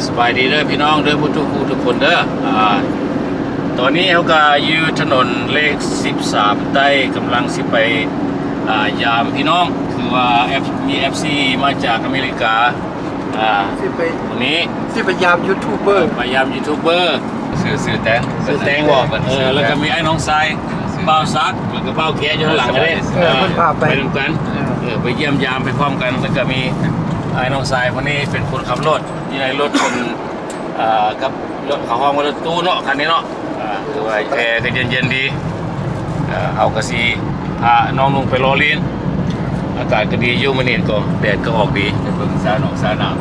ສະບາຍດີເດີພີ່ນ້ອງເດີ ຜູ້ທຸກຜູ້ທຸກຄົນເດີ. ອ່າ ຕອນນີ້ເຮົາກໍຢູ່ຖະໜົນເລກສິບສາມໃຕ້ ກຳລັງຊິໄປ ອ່າ ຢາມພີ່ນ້ອງ ຄືວ່າເອັຟ ມີເອັຟຊີມາຈາກອາເມລິກາ ອ່າ ຊິໄປ ນີ້ ຊິໄປຢາມຢູທູບເບີ ໄປຢາມຢູທູບເບີ. ຊື່ ຊື່ແຕງ ຊື່ແຕງບໍ? ເອີ ແລ້ວກໍມີອ້າຍນ້ອງຊາຍ ບ່າວສັກ ແລ້ວກໍບ່າວແກະຢູ່ຂ້າງຫຼັງເດ້. ເອີ ເພິ່ນພາໄປ ໄປນຳກັນ. ເອີ ໄປຢ້ຽມຢາມໄປພ້ອມກັນ ແລ້ວກໍມີອ້າຍນ້ອງຊາຍ ຄົນນີ້ເປັນຄົນຂັບລົດ ຢູ່ໃນລົດເປັນ ອ່າ ກັບລົດເຂົາຮ້ອງວ່າລົດຕູ້ເນາະ ຄັນນີ້ເນາະ. ອ່າ ຄືວ່າແອກໍເຢັນໆ ດີ. ເອີ ເຮົາກໍຊິພານ້ອງນຸ່ງໄປລໍ້ຫຼິ້ນ ອາກາດກໍດີຢູ່ມື້ນີ້ ກໍແດດກໍອອກດີ. ໄປເບິ່ງສາໜອງສານ້ຳ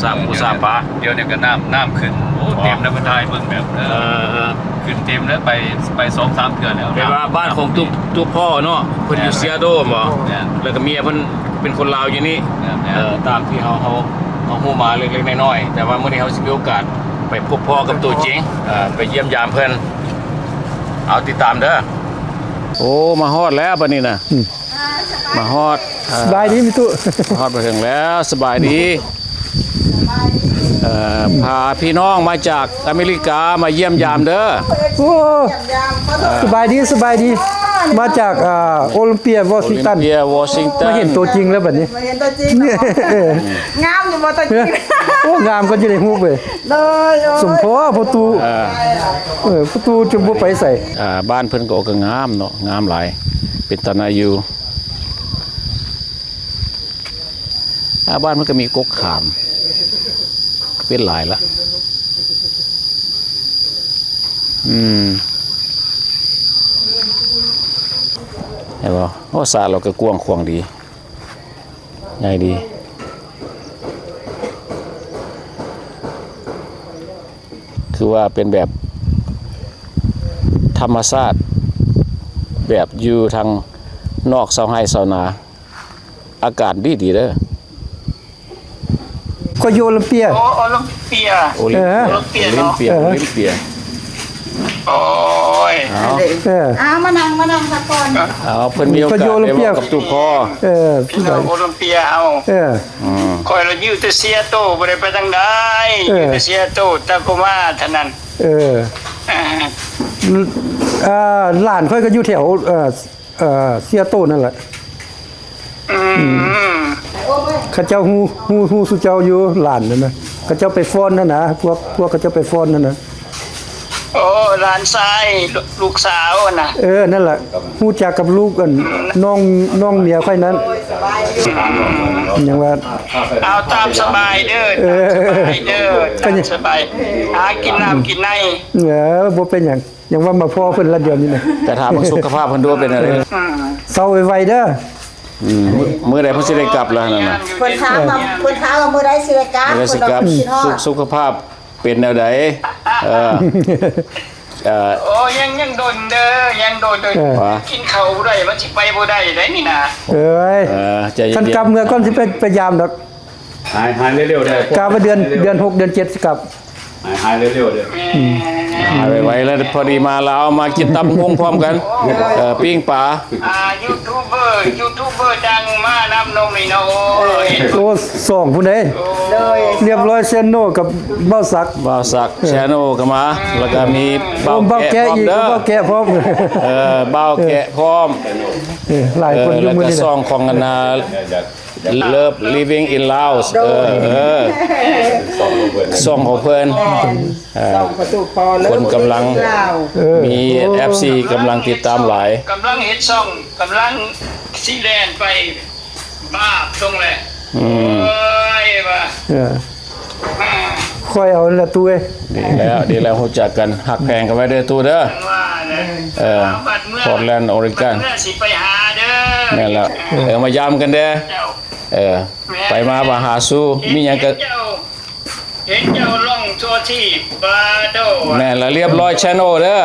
ສາປູສາປາ. ດຽວນີ້ກໍນ້ຳ ນ້ຳຂຶ້ນ ໂອ້ ເຕັມແລ້ວ ເພິ່ນຖ່າຍເບິ່ງແບບ ເອີ ເອີ ຂຶ້ນເຕັມແລ້ວ. ໄປ ໄປສອງສາມເທື່ອແລ້ວ. ແປວ່າບ້ານຂອງຕຸ ຕຸພໍ່ເນາະ ເພິ່ນຢູ່ ແມ່ນ ຊີແອດເທິລບໍ? ແມ່ນ ແລ້ວກໍເມຍເພິ່ນເປັນຄົນລາວຢູ່ນີ້. ແມ່ນ ແມ່ນ ເອີ ຕາມທີ່ເຮົາ ເຮົາ ເຮົາຮູ້ມາເລັກໆ ນ້ອຍໆ ແຕ່ວ່າມື້ນີ້ເຮົາຊິມີໂອກາດໄປພົບພໍ້ກັບຕົວຈິງ ເອີ ໄປຢ້ຽມຢາມເພິ່ນ. ເອົາ ຕິດຕາມເດີ. ໂອ້ ມາຮອດແລ້ວບັດນີ້ນະ. ອືມ ມາຮອອດ ເອີ ສະບາຍດີມິຕຸ ມາຮອດມາເຖິງແລ້ວ. ສະບາຍດີ. ເອີ ພາພີ່ນ້ອງມາຈາກອາເມລິກາມາຢ້ຽມຢາມເດີ. ໂອ້ ສະບາຍດີ ສະບາຍດີ. ມາຈາກ ອ່າ ໂອລິມເປຍວໍຊິງຕັນ ໂອລິມເປຍວໍຊິງຕັນ ມາເຫັນຕົວຈິງແລ້ວບັດນີ້ ມາເຫັນຕົວຈິງ. ເອີ ງາມຢູ່ບໍ່ຕົວຈິງ? ໂອ້ ງາມກວ່າຢູ່ໃນຮູບເວີຍ. ໂດຍ ໂດຍ ສົມພໍພໍ່ຕູ້ ເອີ ພໍ່ຕູ້ຈະບໍ່ໄປໃສ. ອ່າ ບ້ານເພິ່ນກໍ ກໍງາມເນາະ ງາມຫຼາຍ ເປັນຕາໜ້າຢູ່. ອ່າ ບ້ານມັນກໍມີກົກຂາມ ເປັນຫຼາຍລະ. ອືມ ເຫັນບໍ່? ໂອ້ ສະລາວກໍກວ້າງຂວາງດີ ໃຫຍ່ດີ. ຄືວ່າເປັນແບບທຳມະຊາດ ແບບຢູ່ທາງນອກຊາວໄຮ່ຊາວນາ ອາກາດດີໆ ເດີ. ຂ້ອຍຢູ່ໂອລິມເປຍ. ໂອ້ ໂອລິມເປຍ ໂອລິມເປຍ ເອີ ໂອລິມເປຍ ເອີ ໂອລິມເປຍ. ໂອ້ຍ ເອົາ ເອີ ເອົາ ມານັ່ງ ມານັ່ງພັກຜ່ອນ. ເອົາ ເພິ່ນມີໂອກາດໄດ້ເວົ້າກັບຕູ່ພໍ່. ເອີ ໂອລິມເປຍເຮົາ. ເອີ ອືມ ຂ້ອຍລະຢູ່ແຕ່ຊີແອດເທິລ ບໍ່ໄດ້ໄປທາງໃດ. ເອີ ຢູ່ແຕ່ຊີແອດເທິລ ຕາໂກມາເທົ່ານັ້ນ. ເອີ ອ່າ ອ່າ ຫຼານຂ້ອຍກໍຢູ່ແຖວ ເອີ ເອີ ຊີແອດເທິລນັ້ນແຫຼະ. ອືມ ເຂົາເຈົ້າຮູ້ ຮູ້ ຮູ້ສູ່ເຈົ້າຢູ່ ຫຼານນັ້ນນະ ເຂົາເຈົ້າໄປຟ້ອນຫັ້ນນະ ພວກ ພວກເຂົາເຈົ້າໄປຟ້ອນຫັ້ນນະ. ໂອ້ ຫຼານຊາຍ ລູກ ລູກສາວຫັ້ນນະ. ເອີ ນັ້ນລະ ຮູ້ຈັກກັບລູກ ອັນ ນ້ອງ ນ້ອງເມຍຂ້ອຍນັ້ນ. ອືມ ຫຍັງວ່າ ເອົາຕາມສະບາຍເດີ ເອີ ຕາມສະບາຍເດີ ຕາມສະບາຍ ຫາກິນນ້ຳກິນໃນ. ເອີ ບໍ່ເປັນຫຍັງ. ຍັງວ່າມາພໍ້ເພິ່ນລະດຽວນີ້ນະ. ແຕ່ຖາມເບິ່ງສຸຂະພາບເພິ່ນດູວ່າເປັນແນວໃດ. ເອີ ເຊົາໄວໆເດີ. ອືມ ມື້ ມື້ໃດເພິ່ນຊິໄດ້ກັບລະຫັ້ນນະ? ເພິ່ນຖາມວ່າ ເອີ ເພິ່ນຖາມວ່າມື້ໃດຊິໄດ້ກັບ ມື້ໃດຊິກັບ ເພິ່ນວ່າຄິດຮອດ. ສຸ ສຸຂະພາບເປັນແນວໃດ? ເອີ ເອີ ໂອ້ ຍັງ ຍັງດົນເດີ ຍັງດົນເດີ. ເອີ ກິນເຂົ້າບໍ່ໄດ້ ມັນຊິໄປບໍ່ໄດ້ໄດ໋ນີ້ນະ. ເອີຍ ເອີ ໃຈເຢັນໆ ຄັນກັບເມືອກ່ອນຊິໄປ ໄປຢາມດອກ. ຫາຍ ຫາຍເລັວໆເດີ. ກະວ່າເດືອນ ເດືອນຫົກ ເດືອນເຈັດຊິກັບ. ຫາຍ ຫາຍເລັວໆເດີ. ອືມ ຫາຍໄວໆ ແລ້ວພໍດີມາລາວ ມາກິນຕຳບັກຫຸ່ງພ້ອມກັນ. ເອີ ປີ້ງປາ. ອ່າ ຢູທູບເບີ ຢູທູບເບີດັງມານຳນົມນີ້ເນາະ. ໂອ້ຍ ໂອ້ ສອງຜູ້ໃດ. ໂດຍ ລຽບຮ້ອຍ ແຊນໂນ ກັບບ່າວສັກ ບ່າວສັກ ແຊນໂນ ກໍມາ. ແລ້ວກໍມີບ່າວແກະ ບ່າວແກະອີກ ເດີ ບ່າວແກະພ້ອມ. ເອີ ບ່າວແກະພ້ອມ. ເອີ ຫຼາຍຄົນຢູ່ມື້ນີ້. ແລ້ວກໍຊ່ອງຂອງອັນນ່າ Love Living in Laos. ໂດຍ ເອີ ເອີ ຊ່ອງຂອງເພິ່ນ. ເອີ ຄົນກຳລັງ ເອີ ມີ ໂອ້ ເອັຟຊີ ກຳລັງຕິດຕາມຫຼາຍ. ກຳລັງເຮັດຊ່ອງ ກຳລັງຊິແລ່ນໄປບາບຕົງແຫຼະ. ອືມ ໂອ້ຍ ວ່າ ເອີ ອືມ ຂ້ອຍເອົາລະຕູ້ເອີຍ. ດີແລ້ວ ດີແລ້ວ ຮູ້ຈັກກັນ ຮັກແພງກັນໄວ້ເດີຕູ້ເດີ. ເອີ Portland Oregon ຊິໄປຫາເດີ. ແມ່ນແລ້ວ ເອີ ມາຢາມກັນເດີ. ເອີ ໄປມາມາຫາສູ່ ມີຫຍັງກໍ ເຫັນເຈົ້າລ່ອງທົ່ວທີບ ປາໂທ້. ແມ່ນລະ ລຽບຮ້ອຍ Channel ເດີ.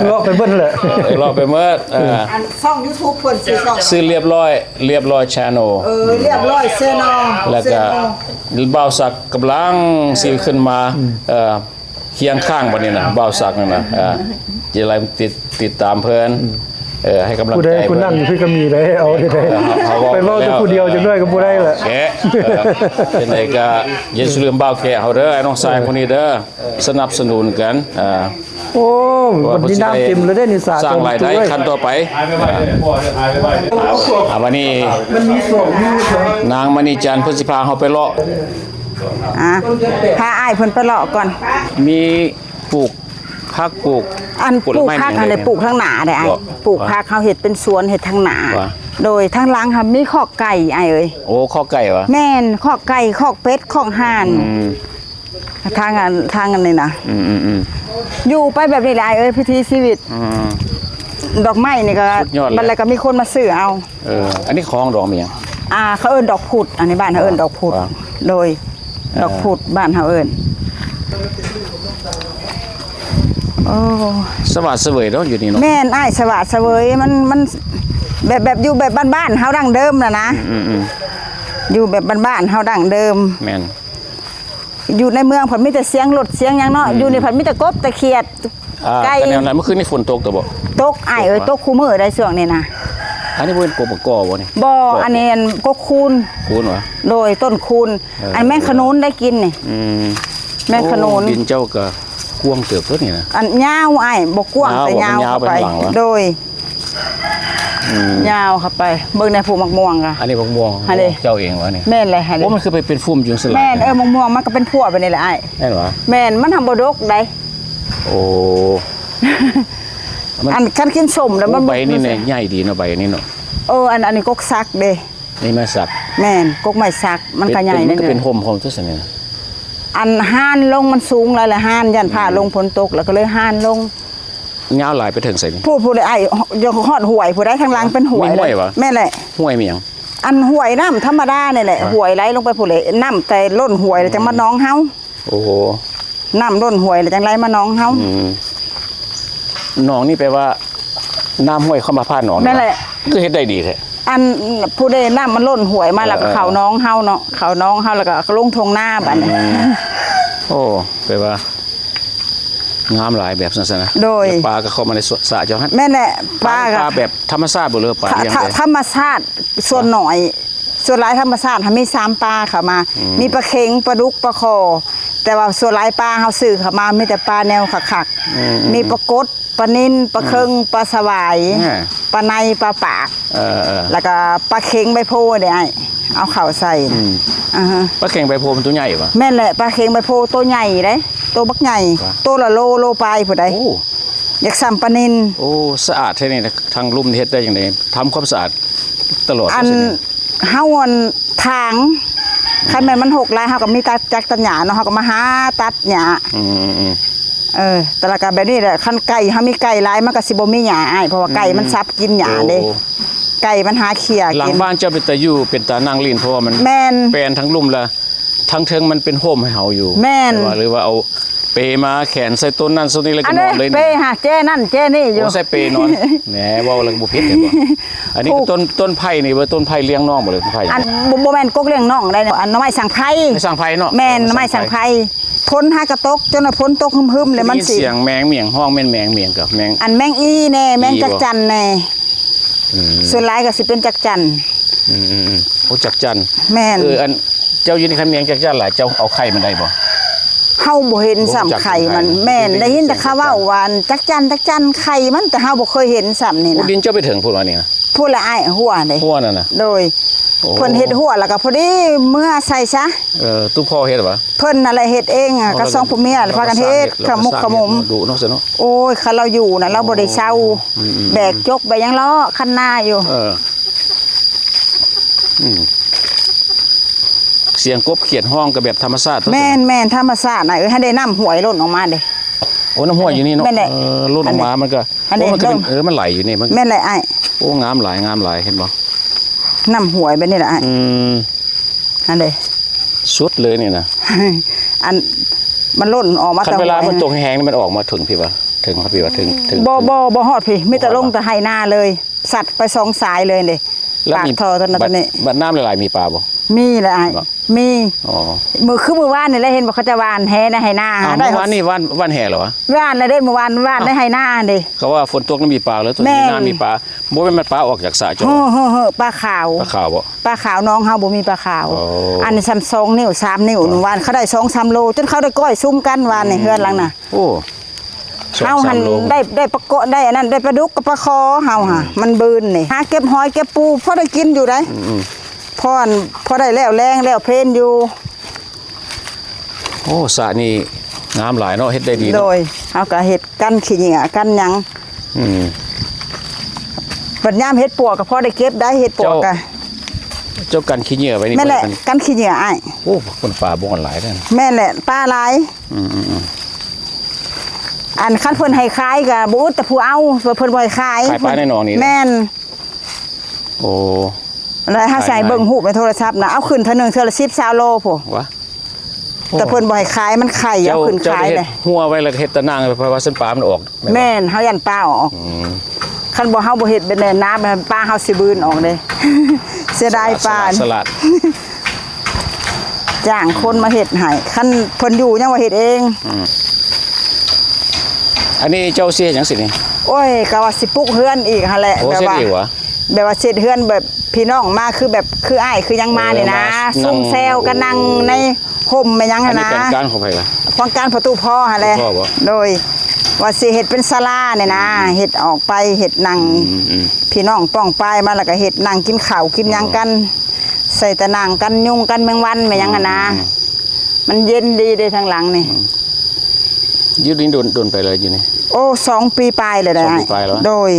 ເລາະໄປເບິດແຫຼະ ເລາະໄປເໝິດ. ເອີ ອັນຊ່ອງ YouTube ເພິ່ນຊື່ຊ່ອງ ຊື່ລຽບຮ້ອຍ ລຽບຮ້ອຍ Channel. ເອີ ລຽບຮ້ອຍ Channel. ແລ້ວກໍ Channel ບ່າວສັກກຳລັງຊິຂຶ້ນມາ ອືມ ເອີ ຄຽງຂ້າງບັດນີ້ນະ ບ່າວສັກນັ້ນນະ. ເອີ ຈະໄດ້ຕິດ ຕິດຕາມເພິ່ນ. ອືມ ເອີ ໃຫ້ກຳລັງໃຈ ຜູ້ໃດຜູ້ນັ້ນຢູ່ພີ້ກໍມີໄດ໋ ເອົາໄດ້ ເອີ ເຮົາ ເຮົາເວົ້າ ໄປເວົ້າແຕ່ຜູ້ດຽວຈັກໜ້ອຍກໍບໍ່ໄດ້ລະ ແກະ ເອີ ຈັ່ງໃດກໍຢ່າລືມບ່າວແກະເຮົາເດີ ອ້າຍນ້ອງຊາຍຜູ້ນີ້ເດີ ສະໜັບສະໜູນກັນ ເອີ ໂອ້ ມັນມີນ້ຳເຕັມແລ້ວເດ້ນີ້ ສ້າງລາຍໄດ້ຂັ້ນຕໍ່ໄປ ອ່າ ບັດນີ້ ມັນມີສວນຢູ່ ນາງມະນີຈັນເພິ່ນຊິພາເຮົາໄປເລາະ ອ່າ ພາອ້າຍເພິ່ນໄປເລາະກ່ອນ ມີປູກຜັກ ປູກ ອັນ ປູກຜັກຫັ້ນແຫຼະ ປູກທາງໜ້າເດ້ອ້າຍ ປູກຜັກ ເຮົາເຮັດເປັນສວນ ເຮັດທາງໜ້າ ໂດຍທາງຫຼັງຫັ້ນມີຄອກໄກ່ອ້າຍເອີຍ ໂອ້ ຄອກໄກ່ຫວາ ແມ່ນ ຄອກໄກ່ ຄອກເປັດ ຄອກຫ່ານ ອືມ ທາງອັນ ທາງອັນນີ້ນະ ອືມໆໆ ຢູ່ໄປແບບນີ້ແຫຼະອ້າຍເອີຍ ວິຖີຊີວິດ ອືມ ດອກໄມ້ນີ້ກໍ ບັດແລ້ວກໍມີຄົນມາຊື້ເອົາ ເອີ ອັນນີ້ຂອງດອກແມ່ນຫຍັງ ອ່າ ເຂົາເອີ້ນດອກພຸດ ອັນນີ້ບ້ານເຮົາເອີ້ນດອກພຸດ ອ່າ ໂດຍ ອ່າ ດອກພຸດ ບ້ານເຮົາເອີ້ນ ໂອ້ ສະຫວາດສະເຫວີຍເນາະ ຢູ່ນີ້ເນາະ ແມ່ນອ້າຍ ສະຫວາດສະເຫວີຍ ມັນ ມັນແບບ ແບບຢູ່ແບບບ້ານໆເຮົາດັ້ງເດີມນະນະ ອືມໆໆ ຢູ່ແບບບ້ານໆເຮົາດັ້ງເດີມ ແມ່ນ ຢູ່ໃນເມືອງເພິ່ນມີແຕ່ສຽງລົດສຽງຫຍັງເນາະ ອືມ ຢູ່ນີ້ເພິ່ນມີແຕ່ກົບແຕ່ຂຽດ ອ່າ ໄກ່ ກໍແນວນັ້ນ ເມື່ອຄືນນີ້ຝົນຕົກຕົວະບໍ່? ຕົກອ້າຍເອີຍ ຕົກຫວາ? ຕົກຄູ່ມື້ໄດ້ຊ່ວງນີ້ນະ ອັນນີ້ບໍ່ແມ່ນກົບ ກໍບໍ່ນີ້? ບໍ່ ອັນນີ້ອັນກົກຄູນ ຄູນຫວາ? ໂດຍ ຕົ້ນຄູນ ເອີ ອັນແມງຂະໜູນໄດ້ກິນນີ້ ອືມ ແມງຂະໜູນ ໂອ້ ດິນເຈົ້າກໍກວ້າງເຕີບຕົວນີ້ນະ ອັນຍາວອ້າຍ ບໍ່ກວ້າງ ຍາວ ແຕ່ຍາວເຂົ້າໄປ ໂດຍ ອືມ ຍາວເຂົ້າໄປ ເບິ່ງແດ່ພູໝາກມ່ວງກະ ອັນນີ້ໝາກມ່ວງ ເຈົ້າເອງຫວານີ້? ແມ່ນແຫຼະ ໂອ້ ມັນຄືໄປເປັນຟຸ້ມຢູ່ຊັ້ນລະ ແມ່ນ ເອີ ໝາກມ່ວງມັນກໍເປັນພົວແບບນີ້ແຫຼະອ້າຍ ແມ່ນຫວາ? ແມ່ນ ມັນທຳບໍ່ດົກໃດ ໂອ້ ອັນຄັນກິນສົ້ມແລ້ວມັນ ໂອ້ ໃບນີ້ແຫຼະ ໃຫຍ່ດີເນາະ ໃບນີ້ເນາະ ເອີ ອັນ ອັນນີ້ກົກສັກເດ້ ນີ້ໄມ້ສັກ ແມ່ນ ກົກໄມ້ສັກ ມັນກໍໃຫຍ່ ມັນກໍເປັນຮົ່ມຂອງຕົວຊັ້ນນີ້ ອັນຮ່ານລົງ ມັນສູງຫຼາຍລະ ຮ່ານ ຢ້ານຟ້າລົງ ອືມ ຝົນຕົກ ແລ້ວກໍເລີຍຮ່ານລົງ ຍາວຫຼາຍໄປເຖິງໃສນີ້? ຜູ້ ຜູ້ໃດອ້າຍ ຢາກຮອດຫ້ວຍ ຜູ້ໃດທາງຫຼັງເປັນຫ້ວຍ ມີຫ້ວຍຫວາ? ແມ່ນແຫຼະ ຫ້ວຍມີຫຍັງ? ອັນຫ້ວຍນ້ຳທຳມະດານີ້ແຫຼະ ຫ້ວຍໄຫຼລົງໄປພຸ້ນແຫຼະ ນ້ຳແຕ່ລົ້ນຫ້ວຍແລ້ວຈັ່ງມາໜອງເຮົາ ໂອ້ໂຫ ນ້ຳລົ້ນຫ້ວຍແລ້ວຈັ່ງໄຫຼມາໜອງເຮົາ ອືມ ໜອງນີ້ແປວ່ານ້ຳຫ້ວຍເຂົ້າມາຜ່ານໜອງ ແມ່ນແຫຼະ ຄືເຮັດໄດ້ດີແທ້ ອັນຜູ້ໃດນ້ຳມັນລົ້ນຫ້ວຍມາ ເອີ ແລ້ວກໍເຂົ້າໜອງເຮົາເນາະ ເຂົ້າໜອງເຮົາແລ້ວກໍລົງທົ່ງນາບັດນີ້ ອືມ ໂອ້ ແປວ່າ ງາມຫຼາຍແບບຊັ້ນຊະນະ ໂດຍ ແລ້ວປາກໍເຂົ້າມາໃນສະເຈົ້າຫັ້ນ ແມ່ນແຫຼະ ປາ ປາ ປາແບບທຳມະຊາດບໍ່ ຫຼືປາລ້ຽງເດ້? ທຳມະຊາດສ່ວນໜ້ອຍ ສ່ວນຫຼາຍທຳມະຊາດຫັ້ນມີສາມປາເຂົ້າມາ ອືມ ມີປາເຂັງ ປາດຸກ ປາຄໍ່ ແຕ່ວ່າສ່ວນຫຼາຍປາເຮົາຊື້ເຂົ້າມາມີແຕ່ປາແນວຄັກໆ ອືມ ມີປາກົດ ປານິນ ປາເຄິງ ອືມ ປາສະຫວາຍ ອ່າ ປາໄນ ປາປາກ ເອີໆ ແລ້ວກໍປາເຂັງໃບໂພເດ້ອ້າຍ ເອົາເຂົ້າໃສ່ ອືມ ອ່າຮະ ປາເຂັງໃບໂພມັນໂຕໃຫຍ່ຫວາ? ແມ່ນແຫຼະ ປາເຂັງໃບໂພໂຕໃຫຍ່ເດ້ ໂຕບັກໃຫຍ່ ຫວາ? ໂຕລະໂລ ໂລປາຍພຸ້ນໃດ ໂອ້ ຢາກສ່ຳປານິນ ໂອ້ ສະອາດແທ້ນີ້ນະ ທາງລຸ່ມເຮັດໄດ້ຈັ່ງໃດ ທຳຄວາມສະອາດຕະຫຼອດ ອັນ ເຮົາອັນ ຖາງ ອືມ ຄັນແມ່ນມັນຮົກຫຼາຍ ເຮົາກໍມີຕັດ ຈັກຕັດຫຍ້າເນາະ ເຮົາກໍມາຫາຕັດຫຍ້າ ອືມໆ ເອີ ແຕ່ລະກະແບບນີ້ແຫຼະ ຄັນໄກ່ ເຮົາມີໄກ່ຫຼາຍ ມັນກໍຊິບໍ່ມີຫຍ້າອ້າຍ ເພາະວ່າໄກ່ມັນ ອືມ ສັບກິນຫຍ້າເດ້ ໂອ້ ໄກ່ມັນຫາເຂ່ຍກິນ ຫຼັງບ້ານເຈົ້າເປັນຕາຢູ່ ເປັນຕານັ່ງຫຼິ້ນ ເພາະວ່າມັນ ແມ່ນ ແປນທັງລຸ່ມລະ ທັງເທິງມັນເປັນຮົ່ມໃຫ້ເຮົາຢູ່ ແມ່ນ ແຕ່ວ່າ ຫຼືວ່າເອົາ ເປມາແຂນໃສ່ຕົ້ນນັ້ນຕົ້ນນີ້ ແລ້ວກໍນອນເລີຍ ອັນນີ້ເປຫາແຈນັ້ນແຈນີ້ຢູ່ ໂອ້ ໃສ່ເປນອນ ແໝ ເວົ້າແລ້ວກໍບໍ່ຜິດເຫັນບໍ່ ອັນນີ້ຄືຕົ້ນ ຕົ້ນໄຜ່ນີ້ບໍ່ ຕົ້ນໄຜ່ລ້ຽງນ້ອງບໍ່ ຫຼືຕົ້ນໄຜ່ ອັນ ບໍ່ ບໍ່ແມ່ນກົກລ້ຽງນ້ອງໄດ໋ ອັນໜໍ່ໄມ້ສັງໄພ ໄມ້ສັງໄພເນາະ ແມ່ນ ອໍ ໜໍ່ໄມ້ສັງໄພ ຝົນຫາກະຕົກ ຈົນວ່າຝົນຕົກຮຶມໆ ແລ້ວມັນຊິ ໄດ້ຍິນສຽງແມງໝຽງຮ້ອງ ແມ່ນແມງໝຽງກັບແມງ ອັນແມງອີ່ແດ່ ແມງຈັກຈັນແດ່ ອືມ ສ່ວນຫຼາຍກໍຊິເປັນຈັກຈັນ ອືມໆໆ ໂອ້ ຈັກຈັນ ແມ່ນ ເອີ ອັນ ເຈົ້າຢູ່ໃນຄັນແມງຈັກຈັ່ນຫຼາຍ ເຈົ້າເອົາໄຂ່ມັນໄດ້ບໍ່? ເຮົາບໍ່ເຫັນຊ້ຳໄຂ່ມັນ ບໍ່ຮູ້ຈັກ ແມ່ນ ໄດ້ຍິນແຕ່ເຂົາເວົ້າວ່າ ຈັກຈັ່ນ ຈັກຈັ່ນ ໄຂ່ມັນ ແຕ່ເຮົາບໍ່ເຄີຍເຫັນຊ້ຳນີ້ນະ ໂອ້ ດິນເຈົ້າໄປເຖິງພຸ້ນວ່ານີ້ນະ ພຸ້ນລະອ້າຍ ຮົ້ວເດ້ ຮົ້ວນັ້ນນະ ໂດຍ ໂອ້ ເພິ່ນເຮັດຮົ້ວ ແລ້ວກໍພໍດີເມືອໃສ່ຊະ ເອີ ຕຸ່ມພໍ່ເຮັດຫວາ? ເພິ່ນນັ້ນແຫຼະເຮັດເອງ ອໍ ກໍສອງຜົວເມຍ ແລ້ວພາກັນເຮັດ ເຂົາມຸກເຂົາມຸມ ດຸເນາະ ໂອ້ຍ ຄັນລາວຢູ່ນະ ລາວບໍ່ໄດ້ເຊົາ ອືມໆໆ ແບກຈົກແບກຫຍັງເລາະຄັນນາຢູ່ ເອີ ອືມ ສຽງກົບຂຽດຮ້ອງກໍແບບທຳມະຊາດ ແມ່ນໆ ທຳມະຊາດນະ ເອີ ຫັ້ນເດ້ ນ້ຳຫ້ວຍຫຼົ່ນອອກມາເດ້ ໂອ້ ນ້ຳຫ້ວຍຢູ່ນີ້ເນາະ ແມ່ນແຫຼະ ເອີ ຫຼົ່ນອອກມາ ອັນນີ້ ມັນກໍ ອັນນີ້ ໂອ້ ມັນກໍເປັນ ເອີ ມັນໄຫຼຢູ່ນີ້ ມັນ ແມ່ນແຫຼະອ້າຍ ໂອ້ ງາມຫຼາຍ ງາມຫຼາຍ ເຫັນບໍ່ ນ້ຳຫ້ວຍແບບນີ້ລະອ້າຍ ອືມ ຫັ້ນເດ້ ສຸດເລີຍນີ້ນະ ອັນ ມັນຫຼົ່ນອອກມາ ຄັນເວລາ ແຕ່ຫ້ວຍ ມັນຕົກແຮງໆ ນີ້ ມັນອອກມາເຖິງພີ້ບໍ່ ເຖິງພີ້ບໍ່ ເຖິງ ເຖິງ ບໍ່ ບໍ່ ບໍ່ຮອດພີ້ ມີແຕ່ລົງແຕ່ໄຮ່ນາເລີຍ ສັດໄປສອງສາຍເລີຍເດ້ ປາກທໍ່ເທົ່ານັ້ນ ແຕ່ນີ້ ບາດນ້ຳຫຼາຍໆ ມີປາບໍ່? ມີແຫຼະອ້າຍ ບໍ່? ມີ. ອໍ ມື້ ຄືມື້ວານນີ້ແຫຼະ ເຫັນບໍ່ ເຂົາຈະຫວ່ານແຫໃນໄຮ່ນາ. ອ້າວ ໄດ້ ມື້ວານນີ້ຫວ່ານ ຫວ່ານແຫແລ້ວຫວາ? ຫວ່ານແລ້ວເດ້ ມື້ວານຫວ່ານໃນໄຮ່ນາເດ້. ເຂົາວ່າຝົນຕົກແລ້ວມີປາເລີຍ ເອີ ມີນ້ຳມີປາ. ບໍ່ແມ່ນ ມັນປາອອກຈາກສະເຈົ້າ. ເຮີ ເຮີ ເຮີ ປາຂາວ. ປາຂາວບໍ່? ປາຂາວ. ໜອງເຮົາບໍ່ມີປາຂາວ. ອໍ ອັນນີ້ສ່ຳສອງນິ້ວ ສາມນິ້ວ. ອໍ ວານເຂົາໄດ້ສອງສາມໂລ ຈົນເຂົາໄດ້ກ້ອຍຊຸມກັນວານນີ້. ອືມ ເຮືອນຫຼັງນະ. ໂອ້ ເຮົາຫັ້ນ ສອງສາມໂລ ໄດ້ ໄດ້ປາເກາະ ໄດ້ອັນນັ້ນ ໄດ້ປາດຸກກັບປາຄໍເຮົາຫາ. ອືມ ມັນບືນນີ້ ຫາເກັບຫອຍເກັບປູ ພໍໄດ້ກິນຢູ່ໃດ. ອືມໆ ພໍ ພໍໄດ້ແລ້ວແລງແລ້ວເພນຢູ່. ໂອ້ ສະນີ້ງາມຫຼາຍເນາະ ເຮັດໄດ້ດີເນາະ. ໂດຍ ເຮົາກໍເຮັດກັນຂີ້ເຫຍື້ອກັນຫຍັງ. ອືມ ບັດຍາມເຫັດປົວກໍພໍໄດ້ເກັບໄດ້ ເຫັດປົວກໍ. ເຈົ້າ ເຈົ້າກັນຂີ້ເຫຍື້ອໄວ້ນີ້. ແມ່ນແຫຼະ ກັນຂີ້ເຫຍື້ອອ້າຍ. ໂອ້ ຄົນປາບໍ່ຫຼາຍເດ້. ແມ່ນແຫຼະ ປາຫຼາຍ. ອືມໆໆ ອັນຄັນເພິ່ນໃຫ້ຂາຍກໍບໍ່ອຶດແຕ່ຜູ້ເອົາ ເພິ່ນບໍ່ໃຫ້ຂາຍ. ຂາຍປາໃນໜອງນີ້. ແມ່ນ. ໂອ້ ແລ້ວເຮົາໃສ່ເບິ່ງຮູບໃນໂທລະສັບນະ ເອົາຂຶ້ນເທື່ອໜຶ່ງເທື່ອລະສິບ ຊາວໂລພຸ້ນ. ວະ ໂອ້ ແຕ່ເພິ່ນບໍ່ໃຫ້ຂາຍ ມັນໄຂ່ ເອົາຂຶ້ນຂາຍເດ້. ເຈົ້າເຮັດຮົ້ວໄວ້ແລ້ວກໍເຮັດຕາໜ່າງໄປ ເພາະວ່າຊັ້ນປາມັນອອກ. ແມ່ນ ເຮົາຢ້ານປາອອກ. ອືມ ຄັນບໍ່ ເຮົາບໍ່ເຮັດແບບນັ້ນນະ ປາເຮົາຊິບືນອອກເດ້. ເສຍດາຍປາ. ສະຫຼາດ ສະຫຼາດ. ຈ້າງຄົນມາເຮັດໃຫ້ ຄັນເພິ່ນຢູ່ຍັງວ່າເຮັດເອງ. ອືມ ອັນນີ້ເຈົ້າຊິເຮັດຫຍັງຊິນີ້? ໂອ້ຍ ກໍວ່າຊິປຸກເຮືອນອີກຫັ້ນແຫຼະ. ໂອ້ ແບບວ່າ ເຮັດອີກຫວາ? ແບບວ່າເຮັດເຮືອນແບບພີ່ນ້ອງມາ ຄືແບບ ຄືອ້າຍຄືຫຍັງມານີ້ນະ. ເອີ ມາ ຊຸມແຊວກັນນັ່ງໃນຮົ່ມແມ່ນຫຍັງຫັ້ນນະ. ອັນນີ້ແຜນການຂອງໃຜລະ? ຂອງການພໍ່ຕູ້ພໍ່ຫັ້ນແຫຼະ. ພໍ່ຕູ້ພໍ່ບໍ່? ໂດຍ ວ່າຊິເຮັດເປັນສາລານີ້ນະ. ອືມ ເຮັດອອກໄປ ເຮັດນັ່ງ ອືມໆ ພີ່ນ້ອງປ້ອງປາຍມາ ແລ້ວກໍເຮັດນັ່ງກິນເຂົ້າກິນຫຍັງກັນ. ອໍ ໃສ່ຕາໜ່າງກັນຍຸງກັນແມງວັນແມ່ນຫຍັງຫັ້ນນະ. ອືມໆ ມັນເຢັນດີເດ້ທາງຫຼັງນີ້. ອືມ ຢູ່ນີ້ດົນ ດົນໄປແລ້ວຢູ່ນີ້? ໂອ້ ສອງປີປາຍແລ້ວໄດ໋. ສອງປີປາຍແລ້ວ. ໂດຍ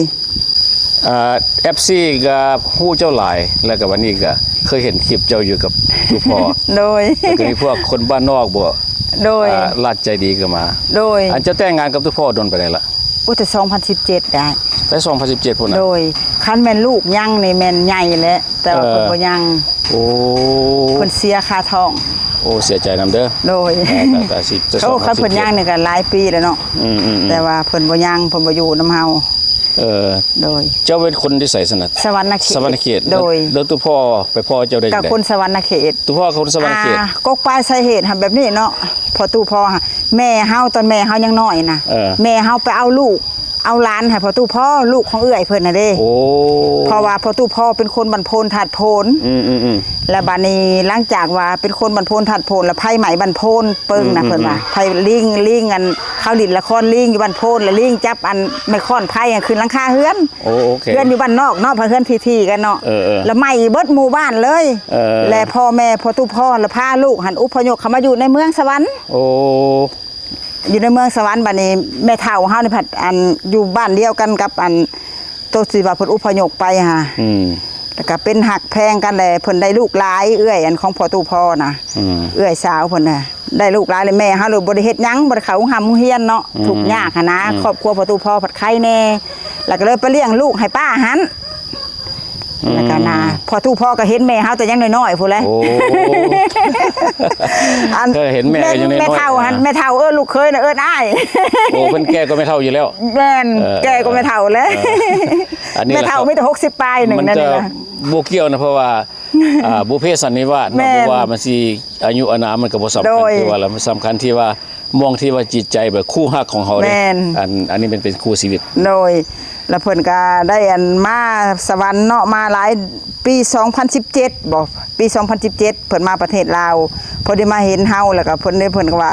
ເອີ ເອັຟຊີກໍຮູ້ເຈົ້າຫຼາຍ ແລ້ວກໍວັນນີ້ກໍເຄີຍເຫັນຄລິບເຈົ້າຢູ່ກັບຕູ້ພໍ່. ໂດຍ ແລ້ວກໍມີພວກຄົນບ້ານນອກບໍ່? ໂດຍ ອ່າ ລາດໃຈດີກໍມາ. ໂດຍ ອັນເຈົ້າແຕ່ງງານກັບຕູ້ພໍ່ດົນປານໃດລະ? ໂອ້ ແຕ່ສອງພັນສິບເຈັດໄດ໋. ແຕ່ສອງພັນສິບເຈັດພຸ້ນນະ? ໂດຍ ຄັນແມ່ນລູກຍັງນີ້ແມ່ນໃຫຍ່ແຫຼະ ແຕ່ວ່າ ເອີ ເພິ່ນບໍ່ຍັງ. ໂອ້ ເພິ່ນເສຍຄາທ້ອງ. ໂອ້ ເສຍໃຈນຳເດີ. ໂດຍ ຕາຍ ຕາຍ ຕາຍ ໂອ້ ຄັນເພິ່ນຍັງນີ້ກໍຫຼາຍປີແລ້ວເນາະ. ອືມໆໆ ແຕ່ວ່າເພິ່ນບໍ່ຍັງ ເພິ່ນບໍ່ຢູ່ນຳເຮົາ. ເອີ ໂດຍ ເຈົ້າເປັນຄົນທີ່ໃສຊັ້ນນະ? ສະຫວັນນະເຂດ. ສະຫວັນນະເຂດ. ໂດຍ ແລ້ວຕູ້ພໍ່ໄປພໍ້ເຈົ້າໄດ້ຈັ່ງໃດ? ກໍຄົນສະຫວັນນະເຂດ. ຕູ້ພໍ່ຄົນສະຫວັນນະເຂດ. ອ່າ ກົກປາຍສາເຫດຫັ້ນແບບນີ້ເນາະ ພໍ່ຕູ້ພໍ່ຫັ້ນ ແມ່ເຮົາ ຕອນແມ່ເຮົາຍັງນ້ອຍນະ ເອີ ແມ່ເຮົາໄປເອົາລູກ ເອົາຫຼານໃຫ້ພໍ່ຕູ້ພໍ່ ລູກຂອງເອື້ອຍເພິ່ນນະເດ້. ໂອ້ ເພາະວ່າພໍ່ຕູ້ພໍ່ເປັນຄົນບ້ານໂພນທາດໂພນ. ອືມໆໆ ແລ້ວບາດນີ້ຫຼັງຈາກວ່າເປັນຄົນບ້ານໂພນທາດໂພນ ແລ້ວໄຟໄໝ້ບ້ານໂພນເປິງນະ. ອືມໆໆ ເພິ່ນວ່າໄຟລີງ ລີງ ອັນ ເຂົາຫຼິ້ນລະຄອນລີງຢູ່ບ້ານໂພນ ແລ້ວລີງຈັບອັນໄມ້ຄ້ອນໄຜ່ຂຶ້ນຫຼັງຄາເຮືອນ. ໂອ້ ໂອເຄ ເຮືອນຢູ່ບ້ານນອກເນາະ ເຮືອນຖີ່ໆກັນເນາະ. ເອີໆ ແລ້ວໄໝ້ເບິດໝູ່ບ້ານເລີຍ. ເອີ ແລ້ວພໍ່ແມ່ພໍ່ຕູ້ພໍ່ລະພາລູກຫັ້ນອົບພະຍົບເຂົ້າມາຢູ່ໃນເມືອງສະຫວັນ. ໂອ້ ຢູ່ໃນເມືອງສະຫວັນ. ບາດນີ້ແມ່ເຖົ້າເຮົານີ້ພັດ ອັນ ຢູ່ບ້ານດຽວກັນກັບ ອັນ ໂຕທີ່ວ່າເພິ່ນອົບພະຍົບໄປຫາ. ອືມ ແລ້ວກໍເປັນຮັກແພງກັນແຫຼະ ເພິ່ນໄດ້ລູກຫຼາຍ ເອື້ອຍອັນຂອງພໍ່ຕູ້ພໍ່ນະ. ອືມ ເອື້ອຍສາວເພິ່ນນະ ໄດ້ລູກຫຼາຍ ແລ້ວແມ່ເຮົາເລີຍບໍ່ໄດ້ເຮັດຫຍັງ ບໍ່ໄດ້ເຂົ້າໂຮງຮ່ຳໂຮງຮຽນເນາະ. ອືມ ທຸກຍາກຫັ້ນນະ. ອືມ ຄອບຄົວພໍ່ຕູ້ພໍ່ພັດໄຄແດ່ ແລ້ວກໍເລີຍໄປລ້ຽງລູກໃຫ້ປ້າຫັ້ນ. ອືມ ແລ້ວກໍນະ ພໍ່ຕູ້ພໍ່ກໍເຫັນແມ່ເຮົາແຕ່ຍັງນ້ອຍໆ ພຸ້ນແຫຼະ. ໂອ້ ອັນ ເອີ ເຫັນແມ່ກໍຍັງນ້ອຍໆ ແມ່ເຖົ້າຫັ້ນ ອ່າ ແມ່ເຖົ້າ ເອີ້ນລູກເຂີຍນະ ເອີ້ນອ້າຍ. ໂອ້ ເພິ່ນແກ່ກວ່າແມ່ເຖົ້າຢູ່ແລ້ວ. ແມ່ນ ເອີ ແກ່ກວ່າແມ່ເຖົ້າແຫຼະ. ເອີ ອັນນີ້ແຫຼະ ແມ່ເຖົ້າມີແຕ່ຫົກສິບປາຍໜຶ່ງ ມັນ ນັ້ນ ຈະ ນະ ບໍ່ກ່ຽວນະ ເພາະວ່າ ອ່າ ບຸບເພສັນນິວາດເນາະ. ແມ່ນ ບໍ່ວ່າມັນຊິອາຍຸອານາມ ມັນກໍບໍ່ສຳຄັນ. ໂດຍ ທີ່ວ່າລະ ມັນສຳຄັນທີ່ວ່າ ມອງທີ່ວ່າຈິດໃຈແບບຄູ່ຮັກຂອງເຮົາເດ້. ແມ່ນ ອັນ ອັນນີ້ແມ່ນເປັນຄູ່ຊີວິດ. ໂດຍ ແລ້ວເພິ່ນກໍໄດ້ອັນມາສະຫວັນເນາະ ມາຫຼາຍ ປີສອງພັນສິບເຈັດບໍ ປີສອງພັນສິບເຈັດ ເພິ່ນມາປະເທດລາວ ພໍດີມາເຫັນເຮົາ ແລ້ວກໍເພິ່ນ ເພິ່ນກໍວ່າ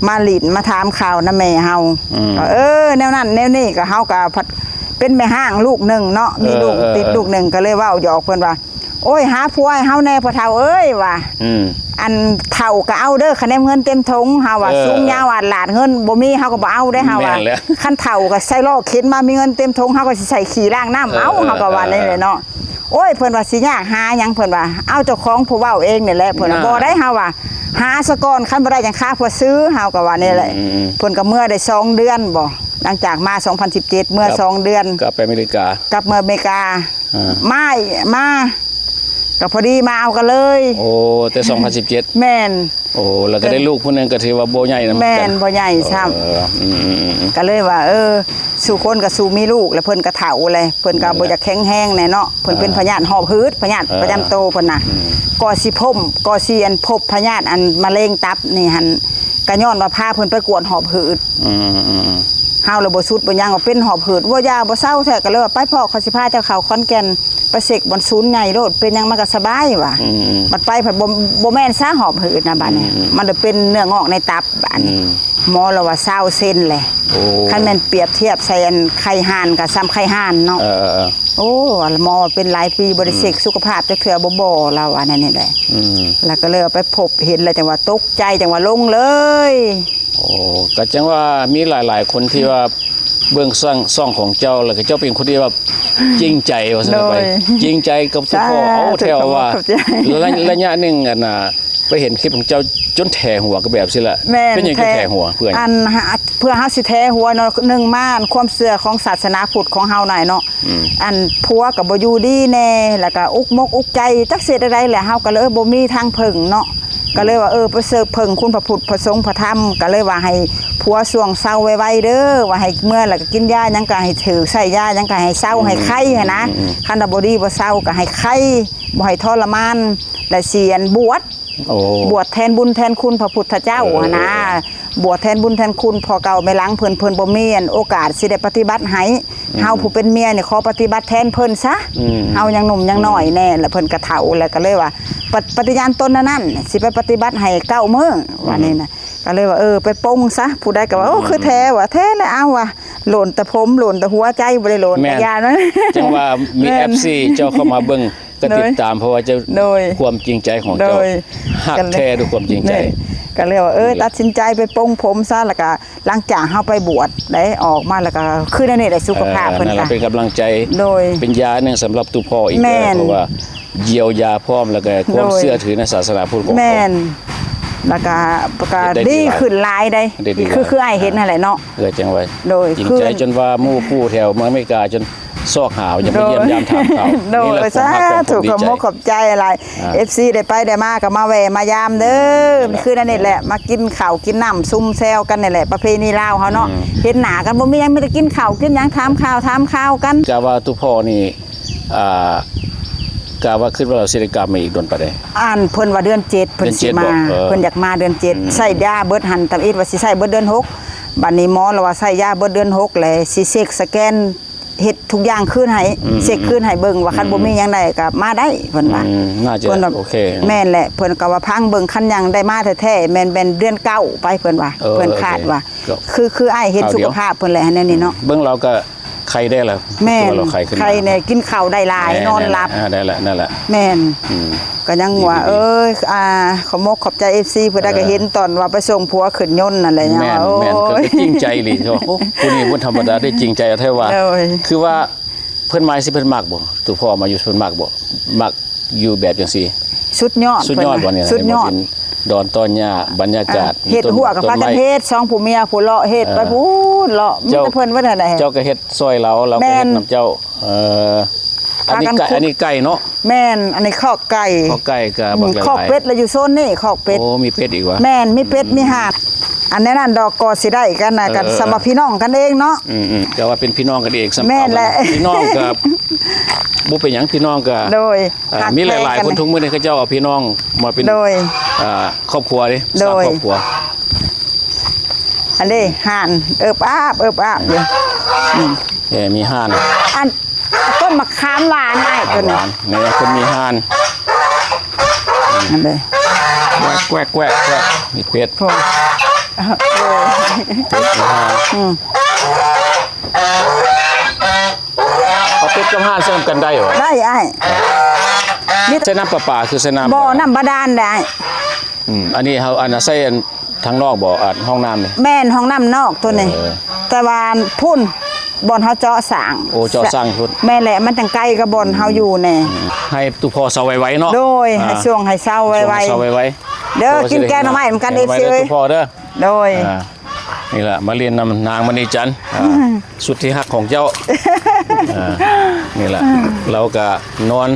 ມາຫຼິ້ນມາຖາມຂ່າວນຳແມ່ເຮົາ. ອືມ ເອີ ແນວນັ້ນແນວນີ້ ກໍເຮົາກໍພັດເປັນແມ່ຮ້າງລູກໜຶ່ງເນາະ ມີລູກ ເອີ ຕິດ ເອີ ລູກໜຶ່ງ ກໍເລີຍເວົ້າຫຍອກເພິ່ນວ່າ ໂອ້ຍ ຫາຜົວໃຫ້ເຮົາແດ່ພໍ່ເຖົ້າເອີຍ ວ່າ ອືມ ອັນເຖົ້າກໍເອົາເດີ ຄະແນນເງິນເຕັມຖົງ ເຮົາວ່າ ເອີ ສູງຍາວອາດຫຼາດ ເງິນບໍ່ມີ ເຮົາກໍບໍ່ເອົາເດ້ ເຮົາວ່າ. ແມ່ນແລ້ວ ຄັນເຖົ້າກໍໃສ່ລໍ້ເຂັນມາ ມີເງິນເຕັມຖົງ ເຮົາກໍຊິໃສ່ຂີ້ລ້າງນ້ຳເອົາ. ເອີ ເຮົາກໍວ່າແນວນີ້ເນາະ. ໂອ້ຍ ເພິ່ນວ່າຊິຍາກຫາຫຍັງ ເພິ່ນວ່າ ເອົາເຈົ້າຂອງຜູ້ເວົ້າເອງນີ້ແຫຼະ ເພິ່ນວ່າ. ບໍ່ໄດ້ ເຮົາວ່າ ຫາສາກ່ອນ ຄັນບໍ່ໄດ້ຈັ່ງຄາຜົວຊື້ ເຮົາກໍວ່ານີ້ແຫຼະ. ອືມໆໆ ເພິ່ນກໍເມືອໄດ້ສອງເດືອນບໍ ຫຼັງຈາກມາສອງພັນສິບເຈັດ ເມືອສອງເດືອນ ກັບໄປອາເມລິກາ ກັບເມືອອາເມລິກາ. ອ່າ ມາ ມາ ກໍພໍດີມາເອົາກັນເລີຍ. ໂອ້ ແຕ່ສອງພັນສິບເຈັດ. ແມ່ນ ໂອ້ ແລ້ວກໍໄດ້ລູກຜູ້ໜຶ່ງ ກໍຖືວ່າບໍ່ໃຫຍ່ນຳກັນ ແມ່ນ ບໍ່ໃຫຍ່ຊ້ຳ ເອີ ອືມໆໆ ກໍເລີຍວ່າ ເອີ ສູ່ຄົນກໍສູ່ມີລູກ ແລ້ວເພິ່ນກໍເຖົ້າແລ້ວ ເພິ່ນກໍບໍ່ຢາກແຂງແຮງແດ່ເນາະ ເພິ່ນເປັນພະຍາດຫອບຫືດ ພະຍາດປະຈຳໂຕເພິ່ນນະ ກໍຊິພົມ ກໍຊິອັນ ພົບພະຍາດອັນມະເຮັງຕັບນີ້ຫັ້ນ ກໍຍ້ອນວ່າພາເພິ່ນໄປກວດຫອບຫືດ ອືມໆ ເຮົາລະບໍ່ສຸດບໍ່ຍັງ ວ່າເປັນຫອບຫືດ ບໍ່ຢາບໍ່ເຊົາແທ້ ກໍເລີຍວ່າ ໄປພໍ່ ຂ້ອຍຊິພາເຈົ້າເຂົ້າຂອນແກ່ນ ໄປເຊັກບ່ອນສູນໃຫຍ່ໂລດ ເປັນຫຍັງມັນກໍສະບາຍວ່າ ອືມໆ ບັດໄປພັດບໍ່ ບໍ່ແມ່ນຊະຫອບຫືດນະ ບາດນີ້ ອືມໆ ມັນລະເປັນເນື້ອງອກໃນຕັບ ບາດນີ້ ອືມ ໝໍລະວ່າຊາວເຊັນແຫຼະ ໂອ້ ຄັນແມ່ນປຽບທຽບໃສ່ອັນໄຂ່ຫ່ານກໍສ່ຳໄຂ່ຫ່ານເນາະ ເອີໆໆ ໂອ້ ໝໍວ່າເປັນຫຼາຍປີບໍ່ໄດ້ເຊັກສຸຂະພາບຈັກເທື່ອ ອືມ ບໍ່ ບໍ່ ລາວວ່າແນວນີ້ແຫຼະ ອືມ ແລ້ວກໍເລີຍໄປພົບເຫັນ ແລ້ວຈັ່ງວ່າຕົກໃຈ ຈັ່ງວ່າລົງເລີຍ. ໂອ້ ກໍຈັ່ງວ່າມີຫຼາຍໆຄົນທີ່ວ່າເບິ່ງຊ່ອງ ຊ່ອງຂອງເຈົ້າ ແລ້ວກໍເຈົ້າເປັນຄົນທີ່ແບບຈິງໃຈວ່າຊັ້ນໄປ ໂດຍ ຈິງໃຈກັບທຸກຂໍ້ ສາທຸ ເອົາແທ້ວ່າ ຂອບໃຈ ລະ ລະຍະໜຶ່ງ ອັນນ່າ ໄປເຫັນຄລິບຂອງເຈົ້າຈົນແຖຫົວກໍແບບຊີ້ລະ ແມ່ນ ເປັນຫຍັງຈຶ່ງແຖຫົວ ເພື່ອຫຍັງ ອັນ ເພື່ອເຮົາຊິແຖຫົວເນາະ ໜຶ່ງມາ ອັນຄວາມເຊື່ອຂອງສາສະໜາພຸດຂອງເຮົານະເນາະ ອືມ ອັນຜົວກໍບໍ່ຢູ່ດີແດ່ ແລ້ວກໍອຸກມົກອຸກໃຈ ຈັກຊິເຮັດແນວໃດແຫຼະ ເຮົາກໍເລີຍ ເອີ ບໍ່ມີທາງເພິ່ງເນາະ ກໍເລີຍວ່າ ເອີ ໄປເຊີບເພິ່ງຄຸນພະພຸດພະສົງພະທຳ ກໍເລີຍວ່າໃຫ້ຜົວຊ່ວງເຊົາໄວໆເດີ ວ່າໃຫ້ເມືອແລ້ວກໍກິນຢາຫຍັງກໍໃຫ້ຖືກ ໃຊ້ຢາຫຍັງກໍໃຫ້ເຊົາ ໃຫ້ໄຄຫັ້ນນະ ອືມໆໆ ຄັນວ່າບໍ່ດີບໍ່ເຊົາກໍໃຫ້ໄຄ ບໍ່ໃຫ້ທໍລະມານ ແລ້ວຊິອັນບວດ ໂອ້ ບວດແທນບຸນແທນຄຸນພະພຸດທະເຈົ້າ ເອີ ຫັ້ນນະ ເອີ ບວດແທນບຸນແທນຄຸນພໍ່ເກົ່າແມ່ຫຼັງເພິ່ນ ເພິ່ນບໍ່ມີອັນໂອກາດຊິໄດ້ປະຕິບັດໃຫ້ ອືມ ເຮົາຜູ້ເປັນເມຍນີ້ຂໍປະຕິບັດແທນເພິ່ນຊະ ອືມ ເຮົາຍັງໜຸ່ມຍັງນ້ອຍແດ່ ອືມ ແລ້ວເພິ່ນກໍເຖົ້າ ແລ້ວກໍເລີຍວ່າ ປະ ປະຕິຍານຕົນອັນນັ້ນ ຊິໄປປະຕິບັດໃຫ້ເກົ້າມື້ ອືມ ວ່ານີ້ນະ ກໍເລີຍວ່າ ເອີ ໄປປົງຊະ ຜູ້ໃດກໍວ່າ ໂອ້ ອືມ ຄືແທ້ວ່າ ແທ້ແລ້ວ ເອົາວ່າ ໂຫຼນແຕ່ຜົມ ໂຫຼນແຕ່ຫົວໃຈ ບໍ່ໄດ້ໂຫຼນ ແມ່ນ ແຕ່ຢານ ຈັ່ງວ່າມີ ແມ່ນ ເອັຟຊີ ເຈົ້າເຂົ້າມາເບິ່ງ ກໍຕິດຕາມ ໂດຍ ເພາະວ່າເຈົ້າ ໂດຍ ຄວາມຈິງໃຈຂອງເຈົ້າ ໂດຍ ຮັກແທ້ດ້ວຍຄວາມຈິງໃຈ ກໍເລີຍວ່າ ເອີ ຕັດສິນໃຈໄປປົງຜົມຊະ ແລ້ວກໍຫຼັງຈາກເຮົາໄປບວດໄດ້ອອກມາ ແລ້ວກໍຄືແນວນີ້ແຫຼະ ສຸຂະພາບເພິ່ນ ເອີ ນັ້ນລະ ກໍເປັນກຳລັງໃຈ ໂດຍ ເປັນຢາໜຶ່ງສຳລັບຕຸພໍ່ອີກ ແມ່ນ ເພາະວ່າຢຽວຢາພ້ອມ ແລ້ວກໍຄວາມ ໂດຍ ເຊື່ອຖືໃນສາສະໜາພຸດຂອງເຮົາ ແມ່ນ ແລ້ວກໍ ກໍ ເຮັດໄດ້ດີ ດີຂຶ້ນຫຼາຍໄດ໋ ໄດ້ດີ ຄື ຫຼາຍ ຄືອ້າຍເຫັນຫັ້ນແຫຼະເນາະ ເອີ ຈັ່ງວ່າ ໂດຍ ຈິງໃຈ ຄື ຈົນວ່າໝູ່ຄູ່ແຖວເມືອງອາເມລິກາຈົນ ຊອກຫາ ຢາກໄປຢ້ຽມຢາມຖາມຂ່າວ ໂດຍ ນີ້ແຫຼະ ສາທຸ ຄວາມຮັກຄວາມດີໃຈ ຂອບໃຈຫຼາຍ ອ່າ ເອັຟຊີ ໄດ້ໄປໄດ້ມາກໍມາແວ່ມາຢາມເດີ ແມ່ນລະ ຄືແນວນີ້ແຫຼະ ມາກິນເຂົ້າກິນນ້ຳຊຸມແຊວກັນນີ້ແຫຼະ ປະເພນີລາວເຮົາເນາະ ອືມ ເຫັນໜ້າກັນບໍ່ມີຫຍັງ ມີແຕ່ກິນເຂົ້າກິນຫຍັງ ຖາມຂ່າວຖາມຄາວກັນ ກະວ່າຕຸພໍ່ນີ້ ອ່າ ກະວ່າຄິດວ່າລາວຊິໄດ້ກັບມາອີກດົນປານໃດ? ອັນ ເພິ່ນວ່າເດືອນເຈັດ ເພິ່ນຊິມາ ເດືອນເຈັດບໍ່? ເອີ ເພິ່ນຢາກມາເດືອນເຈັດ ອືມ ໃຊ້ຢາເບິດຫັ້ນ ທຳອິດວ່າຊິໃຊ້ເບິດເດືອນຫົກ ບາດນີ້ໝໍລະວ່າໃຊ້ຢາເບິດເດືອນຫົກ ແລະ ຊິເຊັກສະແກນ ເຮັດທຸກຢ່າງຄືນໃຫ້ ອືມ ເຊັກຄືນໃຫ້ເບິ່ງວ່າ ອືມ ຄັນບໍ່ມີຫຍັງໃດກໍມາໄດ້ ເພິ່ນວ່າ ອືມ ໜ້າຈະ ເພິ່ນວ່າ ໂອເຄ ແມ່ນແຫຼະ ເພິ່ນກໍວ່າຟັງເບິ່ງ ຄັນຫຍັງໄດ້ມາແທ້ໆ ແມ່ນ ແມ່ນເດືອນເກົ້າໄປ ເພິ່ນວ່າ ເອີ ເພິ່ນຄາດວ່າ ໂອເຄ ຄື ຄືອ້າຍເຫັນສຸຂະພາບເພິ່ນແຫຼະ ແນວນີ້ເນາະ ເບິ່ງລາວກໍໄຄແດ່ລະ ແມ່ນ ຄືວ່າລາວໄຄຂຶ້ນ ໄຄແດ່ ກິນເຂົ້າໄດ້ຫຼາຍ ແມ່ນ ນອນຫຼັບ ນັ້ນແຫຼະ ນັ້ນແຫຼະ ແມ່ນ ອືມ ກໍຍັງວ່າ ດີໆໆ ເອີຍ ອ່າ ຂອບມົກຂອບໃຈເອັຟຊີ ເອີ ຜູ້ໃດກໍເຫັນຕອນວ່າໄປສົ່ງຜົວຂຶ້ນຍົນນັ້ນແຫຼະ ແມ່ນ ໂອ້ຍ ແມ່ນ ກໍ ກໍຈິງໃຈອີ່ຫຼີ ໂອ້ ຜູ້ນີ້ບໍ່ທຳມະດາເດ້ ຈິງໃຈແທ້ວ່າ ໂດຍ ຄືວ່າເພິ່ນມາຊິເພິ່ນມັກບໍ່? ຕູພໍ່ມາຢູ່ເພິ່ນມັກບໍ່? ມັກຢູ່ແບບຈັ່ງຊີ້ ສຸດຍອດ ສຸດຍອດ ເພິ່ນວ່າ ບໍ່ນີ້ ສຸດຍອດ ດອນຕອນຫຍ້າ ບັນຍາກາດ ເຮັດຮົ້ວກໍພາກັນເຮັດ ສອງຜົວເມຍຜູ້ເລາະເຮັດ ເອີ ໄປພຸ້ນເລາະ ມີແຕ່ເພິ່ນວ່າແນວໃດ ເຈົ້າກໍເຮັດຊ່ອຍລາວ ລາວກໍເຮັດນຳເຈົ້າ ເອີ ອັນນີ້ໄກ່ ອັນນີ້ໄກ່ເນາະ ແມ່ນ ອັນນີ້ຄອກໄກ່ ຄອກໄກ່ກໍບັກຫຼາຍ ຄອກເປັດລະຢູ່ໂຊນນີ້ ຄອກເປັດ ໂອ້ ມີເປັດອີກຫວາ ແມ່ນ ມີເປັດ ອືມ ມີຫ່ານ ອັນແນວນັ້ນດອກກໍຊິໄດ້ກັນນະ ເອີ ກັນ ເອີ ສຳລັບພີ່ນ້ອງກັນເອງເນາະ ອືມໆ ແຕ່ວ່າເປັນພີ່ນ້ອງກັນເອງ ແມ່ນແຫຼະ ພີ່ນ້ອງກໍບໍ່ເປັນຫຍັງ ພີ່ນ້ອງກໍ ໂດຍ ເອີ ຮັກແພງກັນ ມີຫຼາຍໆຄົນທຸກມື້ນີ້ເຂົາເຈົ້າເອົາພີ່ນ້ອງມາເປັນ ໂດຍ ອ່າ ຄອບຄົວເດ້ ໂດຍ ສ້າງຄອບຄົວ ອັນນີ້ຫ່ານເອິບອາບ ເອິບອາບຢູ່ ອືມ ເອີ ມີຫ່ານ ອັນ ຕົ້ນມະຂາມຫວານອ້າຍ ຕົ້ນ ຫວານ ນີ້ເພິ່ນມີຫ່ານ ອັນໃດ ແກວກໆໆໆ ມີເປັດ ໂອ້ ເປັດມີຫ່ານ ອືມ ເອົາເປັດກັບຫ່ານໃສ່ນຳກັນໄດ້ບໍ່? ໄດ້ອ້າຍ ມີ ໃສ່ນ້ຳປະປາ ຄືໃສ່ນ້ຳ ບໍ່ ນ້ຳບາດານໄດ້ອ້າຍ ອືມ ອັນນີ້ເຮົາ ອັນ ໃສ່ອັນ ທາງນອກບໍ່ ອັນ ຫ້ອງນ້ຳນີ້? ແມ່ນ ຫ້ອງນ້ຳນອກໂຕນີ້ ເອີ ແຕ່ວ່າພຸ້ນ ບ່ອນເຮົາເຈາະສ້າງ ໂອ້ ເຈາະສ້າງພຸ້ນ ແມ່ນແຫຼະ ມັນຈັ່ງໃກ້ກັບບ່ອນເຮົາຢູ່ແດ່ ອືມ ໃຫ້ຕູພໍ່ເຊົາໄວໆເນາະ ໂດຍ ອ່າ ໃຫ້ຊ່ວງໃຫ້ເຊົາໄວໆ ໃຫ້ຊ່ວງໃຫ້ເຊົາໄວໆ ເດີ ກິນແກງໜໍ່ໄມ້ນຳກັນ ເອັຟຊີ ເອີຍ ໂດຍ ອ່າ ນີ້ລະ ມາຫຼິ້ນນຳນາງມະນີຈັນ ອ່າ ສຸດທີ່ຮັກຂອງເຈົ້າ ອ່າ ນີ້ລະ ລາວກະນອນ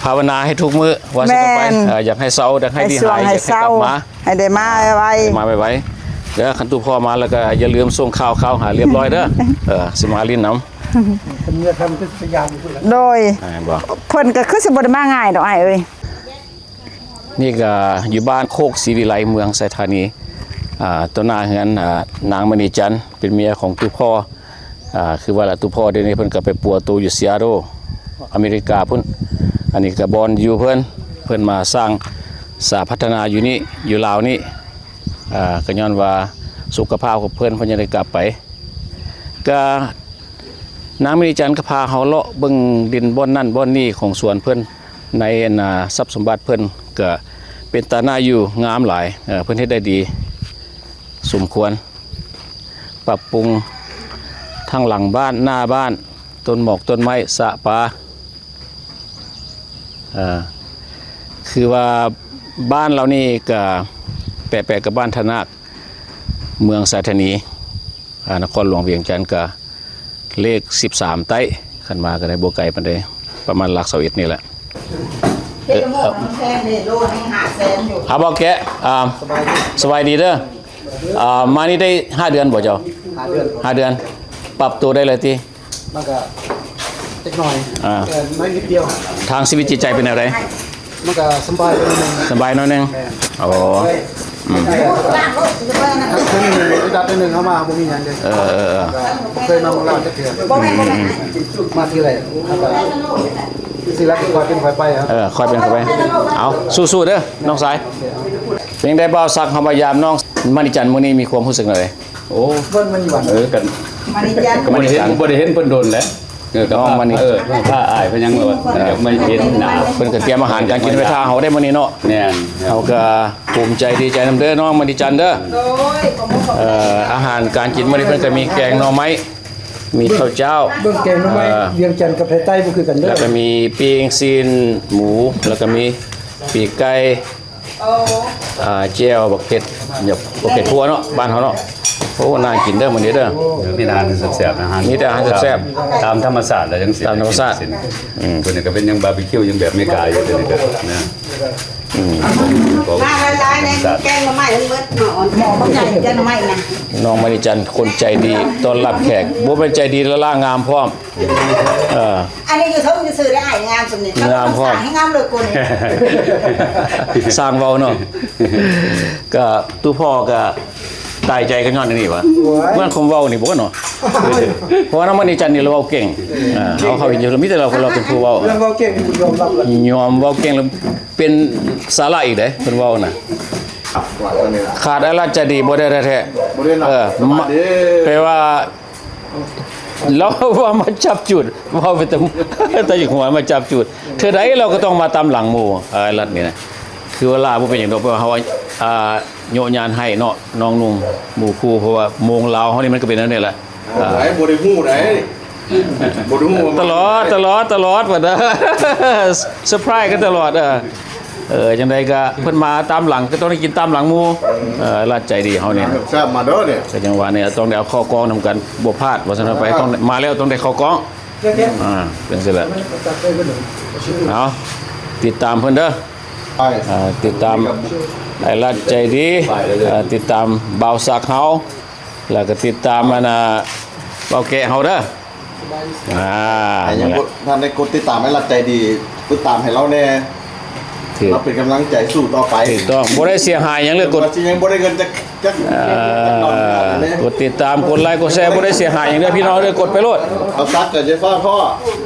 ພ ພາວະນາໃຫ້ທຸກມື້ ວ່າຊັ້ນເຖາະໄປ. ແມ່ນ. ເອີ ຢາກໃຫ້ເຊົາ ຢາກໃຫ້ດີຫາຍ ຢາກໃຫ້ກັບມາ ໃຫ້ໄດ້ມາໄວໆ ໃຫ້ໄດ້ມາໄວໆເດີ. ຄັນຕູພໍ່ມາແລ້ວກໍຢ່າລືມສົ່ງຂ່າວ ຂ່າວຫາລຽບຮ້ອຍເດີ. ເອີ ຊິມາຫຼິ້ນນຳ. ເພິ່ນເມືອທຳຄືສະຍາມຢູ່ພຸ້ນລະ. ໂດຍ. ແມ່ນບໍ່? ເພິ່ນກໍຄືຊິບໍ່ໄດ້ມາງ່າຍດອກອ້າຍເອີຍ. ນີ້ກໍຢູ່ບ້ານໂຄກສີວິໄລ ເມືອງໄຊທານີ. ອ່າ ຕໍ່ໜ້າເຮືອນ ອ່າ ນາງມະນີຈັນ ເປັນເມຍຂອງຕູ້ພໍ່. ອ່າ ຄືວ່າລະ ຕູ້ພໍ່ດຽວນີ້ເພິ່ນກໍໄປປົວໂຕຢູ່ຊີແອດເທິລ ອາເມລິກາພຸ້ນ. ອັນນີ້ກໍບ່ອນຢູ່ເພິ່ນ ເພິ່ນມາສ້າງສາພັດທະນາຢູ່ນີ້ ຢູ່ລາວນີ້. ອ່າ ກໍຍ້ອນວ່າສຸຂະພາບຂອງເພິ່ນ ເພິ່ນຍັງໄດ້ກັບໄປ. ກໍນາງມະນີຈັນກໍພາເຮົາເລາະເບິ່ງດິນບ່ອນນັ້ນບ່ອນນີ້ຂອງສວນເພິ່ນ ໃນອັນນ່າ ຊັບສົມບັດເພິ່ນກໍເປັນຕາໜ້າຢູ່ ງາມຫຼາຍ. ເອີ ເພິ່ນເຮັດໄດ້ດີສົມຄວນ ປັບປຸງທັງຫຼັງບ້ານ ໜ້າບ້ານ ຕົ້ນໝອກຕົ້ນໄມ້ ສະປາ. ເອີ ຄືວ່າບ້ານເຮົານີ້ກະແປະໆກັບບ້ານທ່ານາກ ເມືອງໄຊທານີ ອ່າ ນະຄອນຫຼວງວຽງຈັນ ກະເລກສິບສາມໃຕ້. ຄັນມາກໍໄດ້ບໍ່ໄກປານໃດ ປະມານຫຼັກຊາວເອັດນີ້ແຫຼະ. ເຮັດລະໂມກມັນແພງເດ້ ໂລໜຶ່ງຫ້າແສນຢູ່. ເອົາ ເບົາແກະ ອ່າ ສະບາຍດີ ສະບາຍດີເດີ. ອ່າ ມານີ້ໄດ້ຫ້າເດືອນບໍ່ເຈົ້າ? ຫ້າເດືອນ ຫ້າເດືອນ. ປັບໂຕໄດ້ແລ້ວຕິ? ມັນກະຈັກໜ້ອຍ ອ່າ ເອີ ໜ້ອຍນິດດຽວ. ທາງຊີວິດຈິດໃຈເປັນແນວໃດ? ມັນກະສະບາຍໜ້ອຍໜຶ່ງ ສະບາຍໜ້ອຍໜຶ່ງ. ແມ່ນ. ໂອ້ ອືມ ເອີ ເຮົາມາບໍ່ມີຫຍັງເດ້. ເອີ ເອີ ເອີ ບໍ່ເຄີຍມາເມືອງລາວຈັກເທື່ອ. ອືມ ອືມ ມາທີໄລ ເຮົາກະ ຊິລັກຄ່ອຍເປັນຄ່ອຍໄປ. ເອີ ຄ່ອຍເປັນຄ່ອຍໄປ. ເອົາ ສູ້ໆເດີນ້ອງຊາຍ. ເປັນຈັ່ງໃດ ບ່າວສັກ ເຮົາມາຢາມນ້ອງມະນີຈັນມື້ນີ້ ມີຄວາມຮູ້ສຶກແນວໃດ? ໂອ້ ເພິ່ນມັນຢູ່ບ້ານ ເອີ ກັນ ມະນີຈັນ ກໍບໍ່ໄດ້ເຫັນ ບໍ່ໄດ້ເຫັນເພິ່ນດົນແຫຼະ. ເອີ ກໍ ນ້ອງມະນີ ເອີ ພາອ້າຍເພິ່ນຫຍັງວ່າ ຢາກມາເຫັນໜ້າ. ເພິ່ນກໍຕຽມອາຫານການກິນໄວ້ຖ້າເຮົາໄດ້ມື້ນີ້ເນາະ. ແມ່ນ. ເຮົາກໍພູມໃຈດີໃຈນຳເດີ ນ້ອງມະນີຈັນເດີ. ໂດຍ. ເອີ ອາຫານການກິນມື້ນີ້ ເພິ່ນກໍມີແກງໜໍ່ໄມ້ ມີເຂົ້າເຈົ້າ ເບິ່ງແກງໜໍ່ໄມ້ ເອີ ວຽງຈັນກັບໄທໃຕ້ບໍ່ຄືກັນເດີ. ແລ້ວກໍມີປີ້ງຊີ້ນໝູ ແລ້ວກໍມີປີກໄກ່ ອ່າ ແຈ່ວບັກເຜັດ ບັກເຜັດທົ່ວເນາະ ບ້ານເຮົາເນາະ. ໂອ້ ໜ້າກິນເດີມື້ນີ້ເດີ. ມີແຕ່ອາຫານແຊບໆ ອາຫານ ມີແຕ່ອາຫານແຊບໆ ຕາມທຳມະຊາດແລ້ວຈັ່ງຊີ້ ຕາມທຳມະຊາດ. ອືມ ເພິ່ນນີ້ກໍເປັນຫຍັງບາບີຄິວ ຫຍັງແບບອາເມລິກາຢູ່ ເພິ່ນນີ້ກໍນະ. ອືມ ມາຫຼາຍໆແນ່ ແກງໜໍ່ໄມ້ມັນໝົດ ໝໍ້ບັກໃຫຍ່ແກງໜໍ່ໄມ້ນະ. ນ້ອງມະນີຈັນຄົນໃຈດີຕ້ອນຮັບແຂກ ບໍ່ແມ່ນໃຈດີລ້າໆ ງາມພ້ອມ. ເອີ ອັນນີ້ຢູ່ເທິງຊື່ໆ ໄດ້ອ້າຍງາມສ່ຳນີ້ ງາມພ້ອມ ສ້າງໃຫ້ງາມເລີຍກູນີ້ ຊ່າງເວົ້າເນາະ. ກະຕູ້ພໍ່ກະຕາຍໃຈກໍຍ້ອນອັນນີ້ຫວາ ໂອ້ຍ ເມື່ອຄວາມເວົ້ານີ້ບໍ່ເນາະ. ເພາະວ່ານຳມະນີຈັນນີ້ລາວເວົ້າເກັ່ງ. ເອີ ເຮົາ ເຮົາເຫັນຢູ່ ມີແຕ່ລາວ ລາວເປັນຜູ້ເວົ້າ ລາວເວົ້າເກັ່ງ ຍອມຮັບລະ ຍອມເວົ້າເກັ່ງ ລະເປັນສາລະອີກເດ້ ເພິ່ນເວົ້ານະ. ຂາດອ້າຍລັດໃຈດີບໍ່ໄດ້ແທ້ໆ. ບໍ່ໄດ້ນະ. ເອີ ສະບາຍດີ ແປວ່າ ລາວວ່າມາຈັບຈູດ ເວົ້າໄປແຕ່ ແຕ່ຢູ່ຫົວມາຈັບຈູດ ເທື່ອໃດລາວກໍຕ້ອງມາຕາມຫຼັງໝູ່. ເອີ ລັດນີ້ນະ ຄືວ່າລາບໍ່ເປັນຫຍັງດອກ ເພາະວ່າເຮົາ ອ່າ ໂຍະຍານໃຫ້ເນາະ ນ້ອງນຸ່ງ ໝູ່ຄູ່ ເພາະວ່າໂມງລາວເຮົານີ້ມັນກໍເປັນແນວນີ້ແຫຼະ. ອ່າ ບໍ່ໄດ້ຮູ້ໃດ ບໍ່ໄດ້ຮູ້ວ່າ ຕະຫຼອດ ຕະຫຼອດ ຕະຫຼອດ ວ່າ ເຊີໄພຣສ໌ກັນຕະຫຼອດ. ເອີ ເອີ ຈັ່ງໃດກໍເພິ່ນມາຕາມຫຼັງ ກໍຕ້ອງໄດ້ກິນຕາມຫຼັງໝູ່. ເອີ ລັດໃຈດີເຮົານີ້ ແຊບມາເດີນີ້ ກໍຈັ່ງວ່ານີ້ ຕ້ອງໄດ້ເອົາເຂົ້າກ່ອງນຳກັນ ບໍ່ພາດ ວ່າຊັ້ນເຖາະໄປ ຕ້ອງ ມາແລ້ວຕ້ອງໄດ້ເຂົ້າກ່ອງ. ອ່າ ເປັນຊີ້ແຫຼະ. ເອົາ ຕິດຕາມເພິ່ນເດີ ໄປ ອ່າ ຕິດຕາມອ້າຍລັດໃຈດີ ອ່າ ຕິດຕາມບ່າວສັກເຮົາ ແລ້ວກໍຕິດຕາມອັນນ່າ ບ່າວແກະເຮົາເດີ. ອ່າ ໃຜຍັງບໍ່ທັນໄດ້ກົດຕິດຕາມອ້າຍລັດໃຈດີ ກົດຕິດຕາມໃຫ້ລາວແດ່ ຖືກ ເຮົາເປັນກຳລັງໃຈສູ້ຕໍ່ໄປ. ຖືກຕ້ອງ ບໍ່ໄດ້ເສຍຫາຍຫຍັງເລີຍ ກົດ ວ່າຊິຍັງບໍ່ໄດ້ເງິນຈັກ ຈັກ ອ່າ ກົດຕິດຕາມ ກົດໄລ ກົດແຊ ບໍ່ໄດ້ເສຍຫາຍຫຍັງເດີພີ່ນ້ອງເດີ ກົດໄປໂລດ. ເອົາສັກກໍຢ່າຟ້າວທໍ້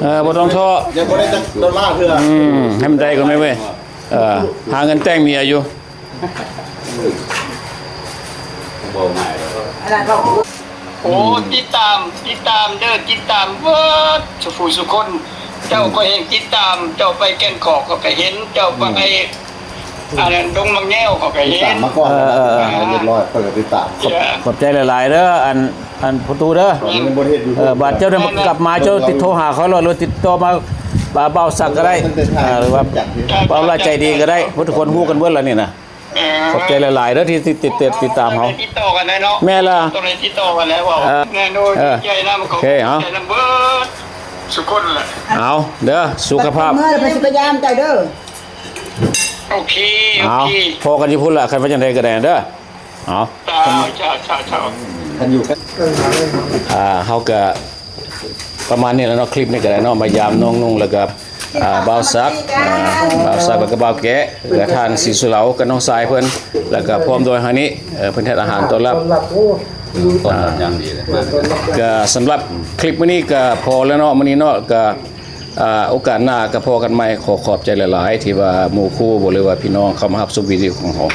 ເອີ ບໍ່ຕ້ອງທໍ້ ຍັງບໍ່ໄດ້ຈັກໂດລາເທື່ອ. ອືມ ໃຫ້ມັນໄດ້ກ່ອນແມ່ເວີຍ. ເອີ ຫາເງິນແຕ່ງເມຍຢູ່. ເວົ້າງ່າຍແລ້ວ ອັນນັ້ນເວົ້າ ໂອ້ ອືມ ຕິດຕາມ ຕິດຕາມເດີ ຕິດຕາມເບິດສູ່ຜູ້ສູ່ຄົນ. ເຈົ້າ ອືມ ກໍແຮ່ງຕິດຕາມ ເຈົ້າໄປແກ່ນຂອກ ຂ້ອຍກໍເຫັນ ເຈົ້າໄປ ອືມ ອັນນັ້ນ ດົງໝາກແງວ ຂ້ອຍກໍເຫັນ ຕິດຕາມມາກ່ອນ. ເອີ ເອີ ເອີ ເອີ ຮຽບຮ້ອຍ ຂ້ອຍກໍຕິດຕາມ. ຂອບ ຂອບໃຈຫຼາຍໆເດີ ອັນ ອັນພໍ່ຕູ້ເດີ. ເອີ ຍັງບໍ່ໄດ້ເຮັດຢູ່ ເອີ ບາດເຈົ້າໄດ້ກັບມາ ເຈົ້າຕິດໂທຫາຂ້ອຍໂລດ ຫຼືຕິດຕໍ່ມາ ບ່າວສັກກໍໄດ້ ເອີ ຫຼືວ່າບ່າວລັດໃຈດີກໍໄດ້ ເພິ່ນທຸກຄົນຮູ້ກັນເບິດແລ້ວນີ້ນະ. ເອີ ຂອບໃຈຫຼາຍໆເດີ ທີ່ ທີ່ຕິດ ຕິດ ຕິດຕາມເຮົາ ຕິດຕໍ່ກັນໄດ້ເນາະ. ແມ່ນລະ ຕ້ອງໄດ້ຕິດຕໍ່ກັນແລ້ວ. ເອີ ແມ່ນ ໂດຍ ເອີ ດີໃຈນຳ ຂອບໃຈນຳເບິດ. ທຸກຄົນແຫຼະ. ເອົາເດີ ສຸຂະພາບ ເມື່ອລະໄປຊິໄປຢາມເຈົ້າເດີ. ໂອເຄ ໂອເຄ ພໍ້ກັນຢູ່ພຸ້ນລະ ຄັນວ່າຈັ່ງໃດກໍໄດ້ເດີ. ເອົາ ເຈົ້າ ເຈົ້າ ເຈົ້າ ເຈົ້າ ຄັນຢູ່ກັນ ອ່າ ເຮົາກະປະມານນີ້ແຫຼະເນາະ ຄລິບນີ້ກໍໄດ້ເນາະ ມາຢາມນ້ອງນຸ່ງ ແລ້ວກໍ ອ່າ ບ່າວສັກ ອ່າ ບ່າວສັກ ແລ້ວກໍບ່າວແກະ ແລ້ວກໍທ່ານສີສຸເຫຼົາກັບນ້ອງຊາຍເພິ່ນ ແລ້ວກໍພ້ອມດ້ວຍເຮົານີ້ ເອີ ເພິ່ນເຮັດອາຫານຕ້ອນຮັບ ຕ້ອນຮັບຢ່າງດີເລີຍ. ກໍສຳລັບຄລິບມື້ນີ້ກໍພໍແລ້ວເນາະ ມື້ນີ້ເນາະ ກໍ ອ່າ ໂອກາດໜ້າກໍພໍ້ກັນໃໝ່. ຂໍຂອບໃຈຫຼາຍໆ ທີ່ວ່າໝູ່ຄູ່ ຫຼືວ່າພີ່ນ້ອງເຂົ້າມາຮັບຊົມວິດີໂອຂອງເຮົາ.